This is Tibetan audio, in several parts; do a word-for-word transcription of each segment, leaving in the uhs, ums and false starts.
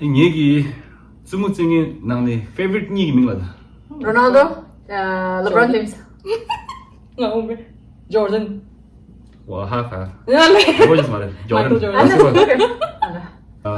ཨེ། ངེད་ཀྱི་བཙུན་མོ་བཙུན་ངའི་ནང་ནས་ཕེ་ཝ་རིཊ་གཉིས་ཀྱི་མིང་ལ་ད། Ronaldo, uh, LeBron James. ང་འོང་མེད། Jordan. Well, half half. ཡ་ལེ། ལེ་བོ་ཇི་མ་རེད། Jordan. Michael Jordan. Basketball. ཨ།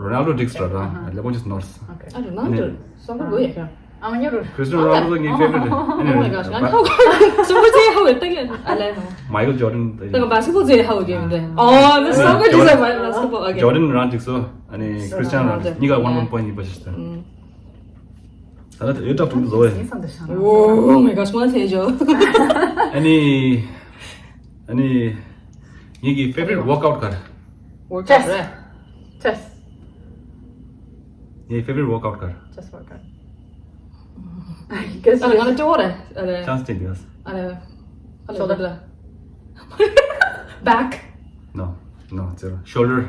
Ronaldo འགྲིག་སོང་ར། ལེ་བོ་ཇི་ནོར་སོང་། ཨ། Ronaldo. སོང་པ་གོ་ཡ། ཨ་མ་ཉོ་རུ། Cristiano Ronaldo ངའི་ཕེ་ཝ་རིཊ། Oh my gosh. ང་ཁ་ཁ་སོང་པ་ཇེ་ཧ་ཝེ་ཏེ་ཨ་ལེ། Michael Jordan ད་ག་basketball ཇེ་ཧ་ཝེ་གེམ་དེ། Oh, that's so good. Jordan. Basketball. Okay. Jordan རང་འགྲིག་སོང་། ཨ་ནི་Cristiano Ronaldo གཉིས་ཀ་one one point ཡིན་པ་ཞིག་ད། ད་ལྟ་ཡོད་ཀྲག་ཐུག་བཟོ་བས། Oh my gosh. ང་ཚེ་ཇོ། ཨ་ནི། ཨ་ནི། ངེད་ཀྱི་ཕེ་ཝ་རིཊ་ཝོག་ཨའུཊ་ག་རེ། Workout. Chess. Chess. ངའི་ཕེ་ཝ་རིཊ་ཝོག་ཨའུཊ་ག་རེ། Chess workout. I guess. ཨ་ལེ། ང་ལ་སྤྲོ་བོ་རེད། ཨ་ལེ། Chance སྟེར་དགོས། ཨ་ལེ། ཨ་ལེ། Shoulder. Back. No, no, zero. Shoulder.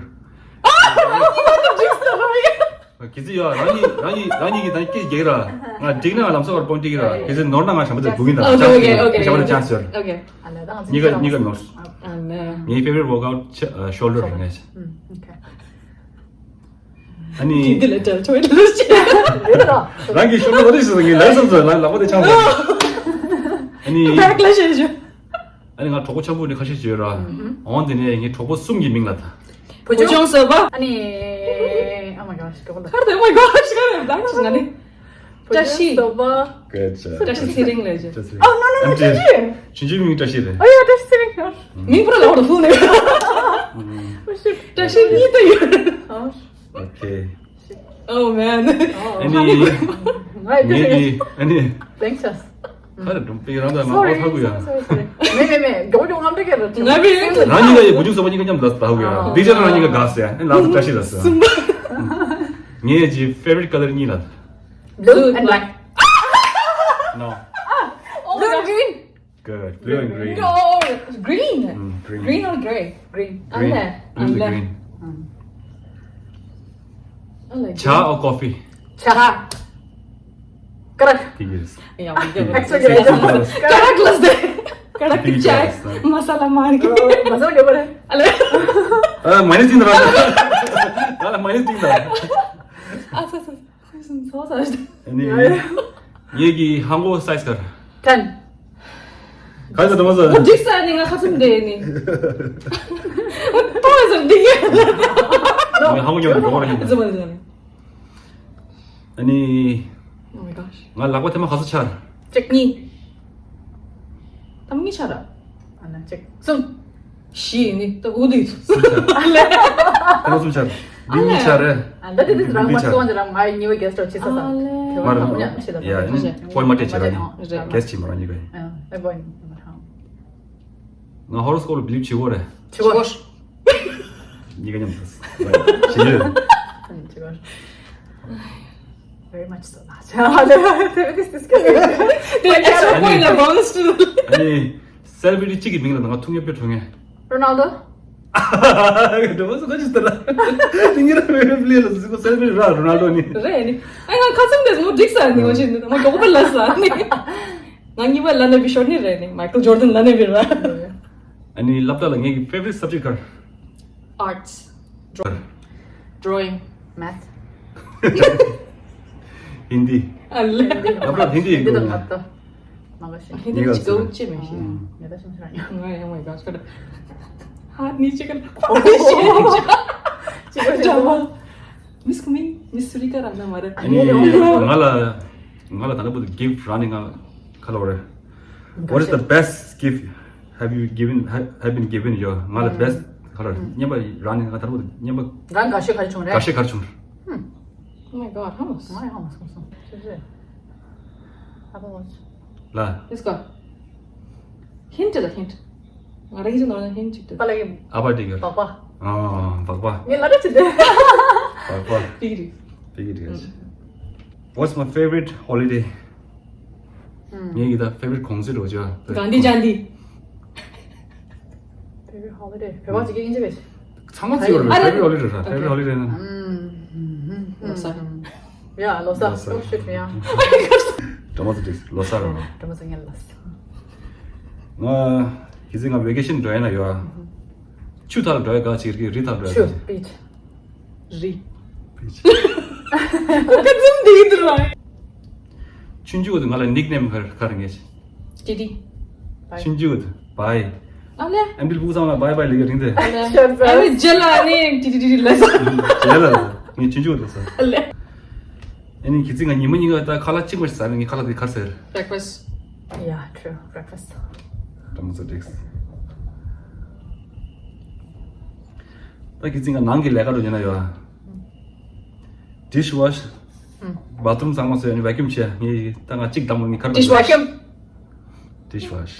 གི་ཚི་ཡོད། རང་ཉིད་རང་ཉིད་རང་ཉིད་ཀྱི་ད་སྐད་རྒྱག་ར། ང་འགྲིག་ན་ང་ལམ་སང་བར་པོན་ཏིག་ར། གི་ཚི་ནོར་ན་ང་ཞམ་པ་དེ་སྒུག་ཡིན་ད། Okay, okay, okay. ཞམ་པ་དེ་ཆན་སི་ཡོད། Okay. གཉིས་ཀ་གཉིས་ཀ་ནོར། ངའི་ཕེ་ཝ་རིཊ་ཝོག་ཨའུཊ་ཤོལ་ཌར་རེད། ཨ་ནི། འདི་ལ་དྲ་ཆོས་ལུས་ཆེ། རང་གི་ཤོལ་ཌར་ལ་རིགས་སུ་ངའི་ལས་སམ་སོ་ལ་ལག་པ་དེ་ཆང་སོ། ཨ་ནི། Back ལ་ཤེས་ཞུ། ཨ་ནི་ང་གྲོགས་པོ་ཆེན་པོ་ནི་ཁ་ཤས་ཅིག་ཡོད་ར། འོང་དེ་ནས་ངའི་གྲོགས་པོ་གསུམ་གྱི་མིང་ལ་ད། བུ་ཆུང་བསོད་པ། ཨ་ནི། Oh my gosh. ག་པར་ད། Oh my gosh. ག་རེ་ད་ང་ནི། བཀྲ་ཤིས། བསོད་པ། Good job. བཀྲ་ཤིས་ཚེ་རིང་ལས་བྱེད། Oh, no, no, no. ཆུང་ཆུང་། ཆུང་ཆུང་མིང་བཀྲ་ཤིས་རེད། Oh yeah, བཀྲ་ཤིས་ཚེ་རིང་། མིང་པུ་ར་ལ་བར་ཕུ་ནས། བཀྲ་ཤིས་གཉིས་ད་ཡོད། Okay. Oh man. ཨ་ནི། ངེད་ཀྱི་ཨ་ནི། Thanks. ཁ་རེ་སྒྲུང་པའི་རང་དང་ང་ཨོ་ཧ་གུ་ཡ། མེ་མེ་མེ། མགྱོགས་མགྱོགས་ངམ་དྲ་གེ་ར། ང་བི། རང་གཉིས་ཀ་ཡི་བུ་ཆུང་བསོད་པ་གཉིས་ཀ་མཉམ་དུ་ལ་ཧ་གུ་ཡ། འདི་ཅག་རང་གཉིས་ཀ་དགའ་སེ་ཡ། ལ་ཧ་བཀྲ་ཤིས་ལ་སོ། ངའི་ཀྱི་favorite color གཉིས་ལ། Blue and black. No. Blue and green. Good. Blue and green. No, green. Mm, green. Green or gray? Green. Green. Blue is green. ཇ་ཨོ་ཀོ་ཕི། ཇ། ཀ་རག་ཡིས། ཡ་མི་འདུག་ཀ་རག་ལ་སྟེ། ཀ་རག་གི་ཇ། མ་ས་ལ་མ་རིག་མ་ས་ལ་ཡོད་པ་རེད། ཨ་ལེ། ཨ། མ་ནི་སྟིང་དང་། ང་ལ་མ་ནི་སྟིང་དང་། ཨ་ས་ས། ཨ་ནི། ངེད་ཀྱི་ཧང་གོ་size ག་རེ། Ten. ག་ཚོད་དུ་མ་ཚོད། འགྲིག་ས་ནི་ང་ཁ་ཚུམ་དེ་ནི། ཏོ་ཟེར་འདི་ཡ། ངས་ཧང་གོ་ཉོ་འགྲོ་བ་ཡིན། ཙི་མ་ཙི་མ། ཨ་ནི། Oh my gosh. ང་ལག་པ་ཐེངས་མ་ག་ཚོད་ཆག་ར། གཅིག་གཉིས། ཐེངས་མ་གཉིས་ཆག་ར། ཨ་ན་གཅིག་གསུམ། བཞི་ནི་ད་འུ་དུས་ཚོད། ཨ་ལེ། ད་གསུམ་ཆར། འདི་གཉིས་ཆར། ཨ་ལེ། ད་དེ་དུས་རང་མ་སོང་ཅི་རང་མ་ཉི་བ་གེ་སི་ཊི་ཆི་ས་ས། ཨ་ལེ། མ་རེད། ཡ་ཡ་ཡ། ཡ་ཡ། ཀོལ་མ་སྤྲད་བྱས་ར་ཉི་གེ་སི་ཊི་མ་རང་ཉི་གེ་ཡིན། ཨ་ལེ། ང་ཧོ་རོ་སི་ཀོབ་ལ་བི་ལིབ་བྱེད་ཀྱི་ཡོད་རེད། བྱེད་དགོས། གཉིས་ཀ་མཉམ་དུ་བྱེད་ཀྱི་ཡོད། བྱེད་དགོས། Very much so. This is good. Then at some point, the bonus to. ཨ་ནི་སེ་ལེབ་རི་ཊི་གཅིག་གི་མིང་ལ་ང་ཐུགས་མཉེས་པོ་བྱེད་འདོད་ཡོད། Ronaldo. འགྲོ་མ་སོང་ག་ཅི་ལྟར་ལ། དེ་ཉིན་ར་བའི་པི་ལེ་ལ་ཟིག་གོ་སེ་ལེབ་རི་ཊི་ར་རོ་ནལ་ཌོ་ནི། རེད་ནི། ཨ་ང་ཁ་སང་དེ་མོ་འགྲིག་ས་ནི་ང་ཆེ་ནི་མ་གོག་པ་ལ་ས་ནི། ང་གཉིས་པ་ལ་ནི་བི་ཤོར་ནི་རེད་ནི་མའི་ཀལ་ཇོར་ཌན་ལ་ནི་བི་ར། ཨ་ནི་སློབ་གྲྭ་ལ་ངའི་ཕེ་ཝ་རི་ཊི་སབ་ཇེག་ག་རེ། Arts. Drawing. Math. ཧིན་དི། ཨ་ལེ། སློབ་གྲྭ་ཧིན་དི་ཡིན་དགོས་ན། མ་ག་ཤེས། ཧིན་དི་ཅིག་གོ་ཅེ་མེ་ཤེས། ཡ་ད་ཤེས་ཤེས་ཡ། Oh my god. ཧ་ནི་ཅིག་ག་ཅི་ག་ཅི་ག Miss Kumi, Miss Surika རང་ན་མ་རེད། ཨ་ནི་ང་ལ་ང་ལ་ད་ལྟ་བར་དུ་གིཕ་རག་ནི་ང་ལ་ག་རེ་ལབ་དགོས་རེད། What is the best gift have you given have, have been given you? ང་ལ་བེ་སི་ཊི་ག་རེ་རེད། རྔན་པ་རག་ནི་ང་ད་ལྟ་བར་དུ་རྔན་པ་རང་དགའ་ཤོས་ག་རེ་བྱུང་རེད། དགའ་ཤོས་ག་རེ་བྱུང་རེད། Oh my god, how much? ང་ཡང་མ་སོང་སོང་། ཅི་ཅི། ཨ་ཕ་ཝ་ཆི། ལ། Let's go. Hint ད་hint. ང་རང་གིས་ནོར་ན་hint ཅིག་ད། པ་ལ་གི། ཨ་ཕ་དེ་ག་རེ། པགས་པ། ཨ་པགས་པ། ངས་ལ་ར་ཅི་དེ། པགས་པ། Big deal. Big deal. What's my favorite holiday? ངའི་གི་ད་ཕེ་ཝ་རི་ཊི་གུང་སེང་རེད་བ། གང་དེ་ཅང་དེ། Favorite holiday. བོད་པ་ཅིག་གི་ཨིན་ཇི་བེད། ཚང་མ་ཚིག་ཡོད་རེད། ཨ་རེ། ཕེ་ཝ་རི་ཊི་ཧོ་ལི་ཌེ་རེད། ཕེ་ཝ་རི་ཊི་ཧོ་ལི་ཌེ་ན། ལོ་གསར། ཡ་ལོ་གསར། ལོ་གསར། Oh shit, yeah. ཌོ་མ་སི་ཊིག་ལོ་གསར་རེད། ཌོ་མ་སི་ཊིག་ལོ་གསར། ང་གི་ཚེ་ང་ཝེ་ཀེ་ཤན་འགྲོ་ཡ་ན་ཡོད་ཨ། ཆུ་ཐག་ལ་འགྲོ་ཡ་དགའ་ཅིག་རེད། རི་ཐག་འགྲོ་ཡ་ཆུ། དགའ་ཅིག Beach. རི། ཁ་ཙུམ་དེ་གི་དུ་ར། ཆུང་ཆུང་བོ་དེ་ང་ལ་ནིག་ནེམ་ག་རེ་ག་རེ་ངས། ཏི་ཏི། ཆུང་ཆུང་བོ་དེ་བའི། ཨ་ལེ། ཨ་འདིར་ཕུག་ཚང་ལ་བའི་བའི་ལེགས་རིང་དེ། ཨ་ལེ། ཨ་ལེ་ཇེ་ལ་ནི་ཏི་ཏི་ཏི་ཏི་ལ་ས། ཇེ་ལ་ངས་ཆུང་ཆུང་བོ་དེ་ས། ཨ་ལེ། ཨ་ནི་གི་ཚེ་ང་ཉི་མ་གཉིས་ཀ་ད་ཁ་ལག་གཅིག་མ་ཞིག་ཟ་ནས་ངས་ཁ་ལག་དེ་ག་རེ་ཟ་རེད། Breakfast. Yeah, true. Breakfast. ད་མོ་ཚོ་འགྲིགས། ད་གི་ཚེ་ང་ནང་གི་ལས་ཀ་འགྲོ་ཉེ་ན་ཡོད་ཨ། ཌིཤ་ཝ་ཤ། བ་ཐི་རུམ་གཙང་མ་བཟོས་ནས་ཝེ་ཀྱུམ་བྱས། ངས་ད་ང་གཅིག་བསྡམས་ནས་ཁར་Dishwasher. ཌིཤ་ཝ་ཤ།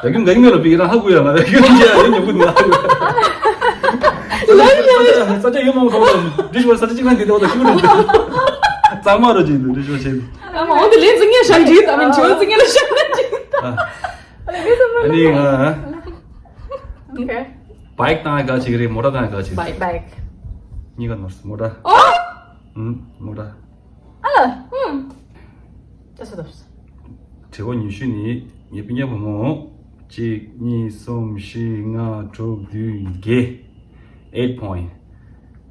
ཝེ་ཀྱུམ་ག་ཡིན་མེད་ལ་པི་ཀི་རང་ཧ་གོ་ཡ་ལ་ཝེ་ཀྱུམ་བྱས་ཡིན་ཉོ་གུ་ནི་ཧ་གོ་ཡ། ས་ཆ་ཡོད་མང་པོ་ཐོག་ལ་ཌིཤ་ཝ་ཤ་ས་ཆ་གཅིག་ལ་འདི་ལྟ་བ་ད་ཤི་གུ་རེད། གཙང་མ་རོ་ཅིག་འདུག་ཌིཤ་ཝ་ཤ་བྱས། ཨ་མ་འོ་དེ་ལན་ཟིན་ངེས་ཤང་ཇི་ད་མིན་ཇོ་ཟིན་ངེས་ལ་ཤང་ན་ཇི་ད། ཨ་ནི་ང་། Okay. བའིཀ་བཏང་ཡ་དགའ་ཅིག་རེད། མོ་ཊ་བཏང་ཡ་དགའ་ཅིག་རེད། Bike. གཉིས་ཀ་ནོར་སོང་། མོ་ཊ། Oh. ཨུམ། མོ་ཊ། ཨ་ལ། ཧུམ། ད་སོ་ད་སོ། བྲེ་བ་ཉི་ཤུ་ནི་ངའི་སྤུན་ཀྱག་བུ་མོ། གཅིག་གཉིས་གསུམ་བཞི་ལྔ་དྲུག་བདུན་བརྒྱད། Eight point.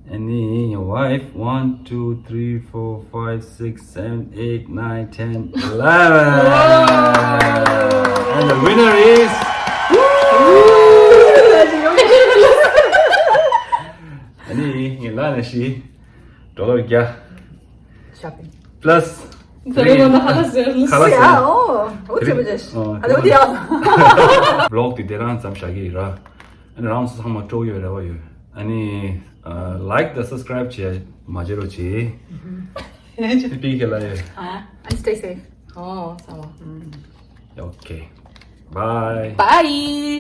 And then your wife, one, two, three, four, five, six, seven, eight, nine, ten, eleven. And the winner is. ཨ་ནི་ངའི་ལ་ནས་ཤི། ཌོ་ལར་བརྒྱ། Shopping. Plus. ད་རེས་ང་ད་ཧ་ལ་ཟེར་ལ། ཁ་ལག་ཟེར། Yeah, oh. What you just? Oh, I don't know. བི་ལོག་དེ་དེ་རང་ཙམ་བཞག་གི་ཡིན་ར། ཨ་ནི་རང་ཚོ་ཚང་མ་སྤྲོ་ཡོད་རེ་བ་ཡོད། ཨ་ནི་ལའིཀ་དང་སབ་སི་ཀ་རའིབ་བྱས་མ་བརྗེད་རོགས་གྱིས། པི་ཁེ་ལ་ཡོད། ཨ། And stay safe. ཨོ་ས་བ། Okay. Bye. Bye.